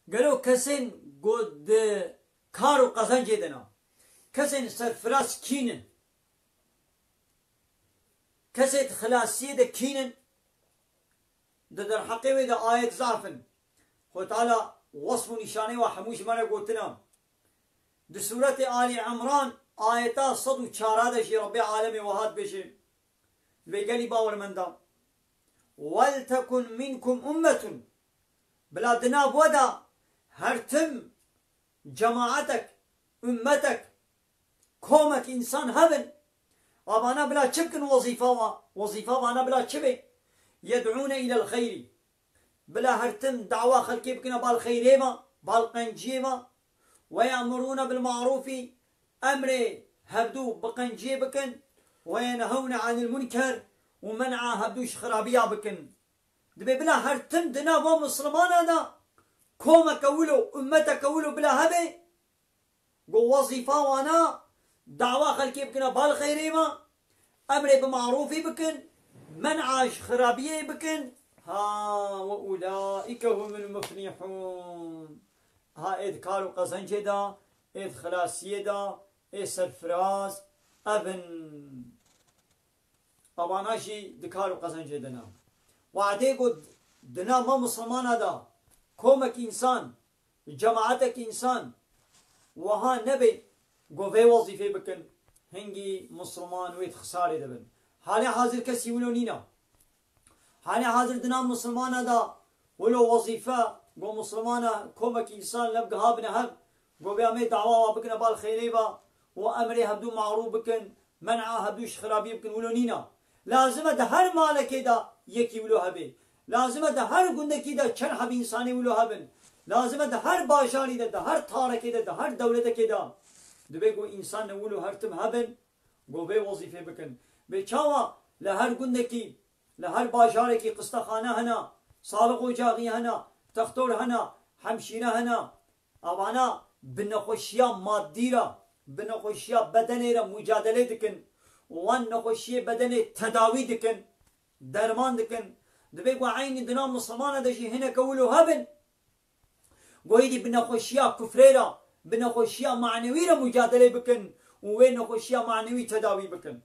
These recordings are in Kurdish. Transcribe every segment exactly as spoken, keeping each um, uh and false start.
Gelo kesên ku di kar û qezencê de ne, kesên serfiraz kî ne? Kesê di xilasiyê de kî ne? Di derheqê wê de ayet zaf in. Xwe Teala wesf û nîşanê wa hemû ji me re gotina. Di sûretê Alî Imran ayeta sed û çar de jî Rebbê alemê wiha dibêje. Vê gelî bawermenda. "Weltekun minkum ummetun." Bila di nav we de her tim cemaetek, ummetek, komek însan hebin. A vana bila çi bikin wezîfa wa? Wezîfa vana bila çi be? "Yed'ûne ilel xeyrî." Bila her tim dawa xelkê bikine bal xeyrê ve, bal qenciyê ve. "Ve ye'murûne bil ma'rûfî", emrê hevdû bi qenciyê bikin. "Ve yenhewne anil munker", û men'a hevdû ji xirabiya bikin. Dibê bila her tim di nav van Muslimana de komeke wilo, ummeteke wilo bila hebe, ku wezîfa wana dawa xelkê bikine bal xeyrê ve, emrê bi marûfî bikin, men'a ji xirabiyê bikin. Ha, "ve ulaîke humul muflihûn." Ha, ê di kar û qezencê de, ê di xilasiyê de, ê serfiraz, ev in. Avana jî di kar û qezencê de ne. Wadê ku di nav me Muslimana de komek însan, cemaetek însan wiha nebe ku vê wezîfê bikin, hingî Musliman wê di xisarê de bin. Halê hazir kesî wilo nîne. Halê hazir di nav Muslimana de wilo wezîfe ku Muslimana komek însan lev gihabine hev, ku bê em ê dawa wa bikine bal xeyrê ve û emrê hevdû marûf bikin, men'a hevdû ji xirabiyê bikin, wilo nîne. Lazim e di her malekê de yekî wilo hebe. Lazim e di her gundekî de çend heb însanê wilo hebin. Lazim e di her bajarî de, di her tarekê de, di her dewletekê de. Dibê ku însan ne wilo her tim hebin, ku vê wezîfê bikin. Bê çawa li her gundekî, li her bajarekî qistexane hene, saliq ocaxî hene, textor hene, hemşîre hene, Avana bi nexweşiya maddî re, bi nexweşiya bedenê re mucadelê dikin. Wan nexweşiyê bedenê tedawî dikin, derman dikin. Dibê ku eynî di nav Misilmana de jî hineke wilo hebin, ku êdî bi nexweşiya kufrê re, bi nexweşiya manewî re mucadelê bikin û wê nexweşiya manewî tedawî bikin.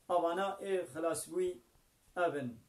Avana ê xilasbûyî ev in.